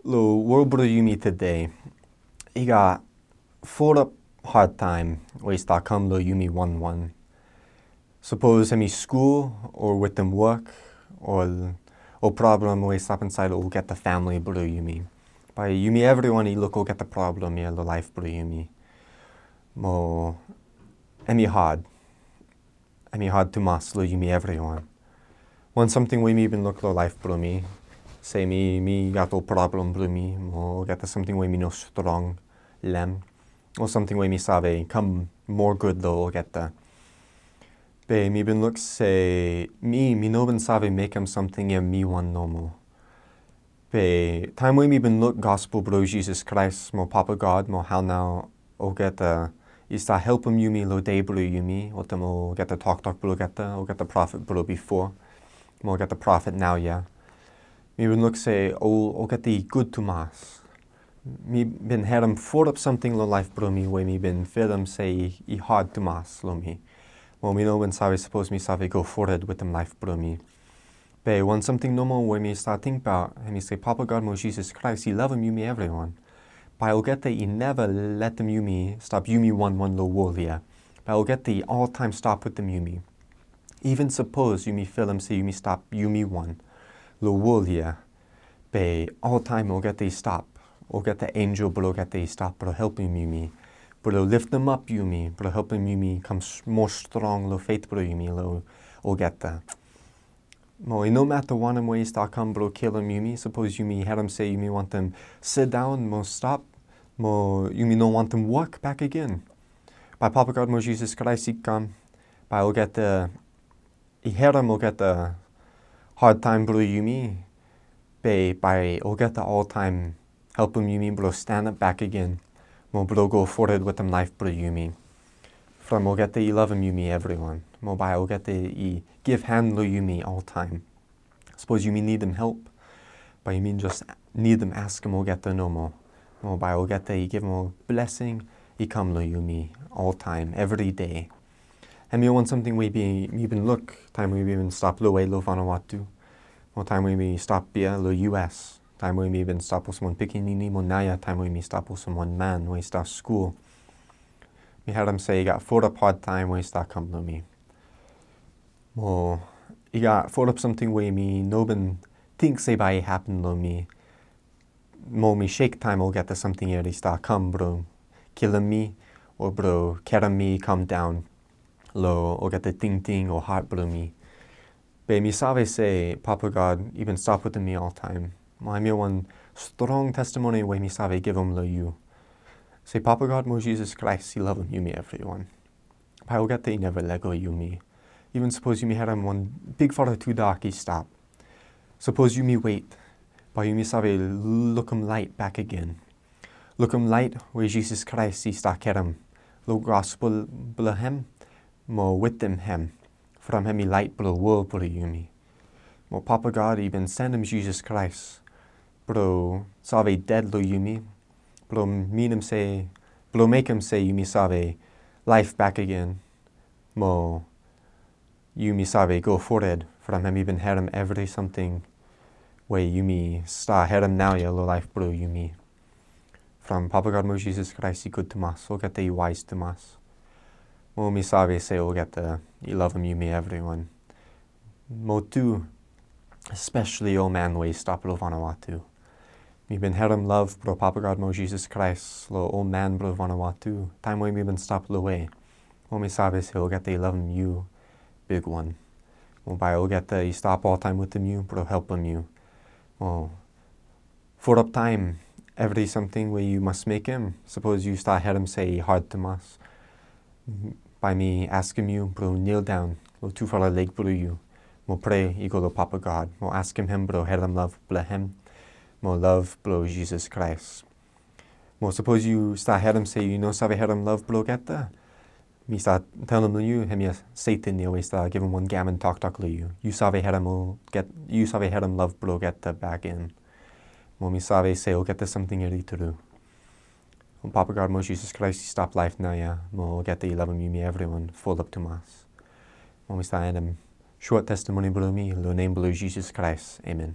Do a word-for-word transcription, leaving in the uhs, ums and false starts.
Lo wol blo yumi tede, i gat fulap hadtaem we i stap kam lo yumi wanwan. Sapos hemi skul o wetem wok o, o problem we i stap insaed lo olgeta famle blo yumi. Bae yumi evriwan i luk olgeta problem ia lo laef blo yumi. Mo hemi had. Hemi had tumas lo yumi evriwan. Wan samting we mi bin luk lo laef blo mi, se mi, mi gat ol problem blo mi, mo olgeta samting we mi no strong lo hem, o samting we mi save kam moa gud lo olgeta. Be mi bin luk se mi, mi no bin save mekem samting ia mi wan nomo. Be taem we mi bin luk gospel blo Jisas Kraes mo Papa God mo hao nao olgeta i stap helpem yumi lo dei blo yumi, wetem olgeta toktok blo olgeta, olgeta profet blo bifo, mo olgeta profet naoia. Mi bin luk se ol, olgeta i gud tumas. Mi bin harem fulap samting lo laef blo mi we mi bin filim se i, i had tumas lo mi. Mo mi no bin save sapos mi save go fored wetem laef blo mi. Be wan samting nomo we mi stap tingbaot, hemi se Papa God mo Jisas Kraes i lavem yumi evriwan. Bae olgeta i neva letem yumi stap yumi wanwan lo wol ia. Bae olgeta i oltaem stap wetem yumi. Iven sapos yumi filim se yumi stap yumi wan lo wol ia, be oltaem olgeta i stap. Olgeta enjel blo olgeta i stap blo helpem yumi, blo leftemap yumi, blo helpem yumi kam s-, moa strong lo fet blo yumi lo olgeta. Mo i no mata wanem we i stap kam blo kilim yumi, sapos yumi harem se yumi wantem sidaon mo stap, mo yumi no wantem wok bakegen. Bae Papa God mo Jisas Kraes i kam, bae olgeta i harem olgeta hadtaem blo yumi, be bae olgeta oltaem helpem yumi blo stanap bakegen, mo blo go fored wetem laef blo yumi. From olgeta i lavem yumi evriwan, mo bae olgeta i givhan lo yumi oltaem. Sapos yumi nidim help, bae yumi jes nidim askem olgeta nomo. Mo bae olgeta i givim ol blesing i kam lo yumi oltaem, evri dei. Hemia wan samting we mi bin luk taem we mi bin stap lowe lo Vanuatu, o taem we mi stap ia lo U S, taem we mi bin stap olsem wan pikinini, mo naoia taem we mi stap olsem wan man we i stap skul. Mi harem se i gat fulap hadtaem we i stap kam lo mi. Mo i gat fulap samting we mi no bin ting se bae i hapen lo mi. Mo mi sek taem olgeta samting ia i stap kam blo kilim mi, o blo karem mi kamdaon lo olgeta tingting o hat blo mi. Be mi save se Papa God i bin stap wetem mi oltaem. Mo hemia wan strong testimoni we mi save givim lo yu, se Papa God mo Jisas Kraes i lavem yumi evriwan. Bae olgeta i neva lego yumi. Iven sapos yumi harem wan bigfala tudak i stap, sapos yumi wet, bae yumi save lukim laet bakegen. Lukim laet we Jisas Kraes i stap karem lo gospel blo hem, mo wetem hem, from hem i laet blo wol blo yumi. Mo Papa God i bin sendem Jisas Kraes blo save ded lo yumi, blo minim se, blo mekem se yumi save laef bakegen, mo yumi save go fored from hem i bin harem evri samting we yumi stap harem naoia lo laef blo yumi. From Papa God mo Jisas Kraes i gud tumas, olgeta i waes tumas. Mo mi save se olgeta i lavem yumi evriwan. Mo tu, espeseli ol man we i stap lo Vanuatu. Mi bin harem lav blo Papa God mo Jisas Kraes lo ol man blo Vanuatu taem we mi bin stap lowe. Mo mi save se olgeta i lavem yu bigwan. Mo bae olgeta i stap oltaem wetem yu blo helpem yu. Mo fulap taem, evri samting we yu mas mekem, sapos yu stap harem se i had tumas, bae mi askem yu blo nildaon lo tufala leg blo yu, mo prea i go lo Papa God, mo askem hem blo harem lav blo hem, mo lav blo Jisas Kraes. Mo sapos yu stap harem se yu no save harem lav blo olgeta, mi stap talem lo yu, hemia Setan ia we i stap givim wan giaman toktok lo yu. Yu save harem olget-, yu save harem lav blo olgeta bakegen. Mo mi save se olgeta samting ia i tru. Mo Papa God mo Jisas Kraes i stap laef naoia, mo olgeta i lavem yumi evriwan fulap tumas. Mo mi stap endem sot testimoni blo mi lo nem blo Jisas Kraes. Amen.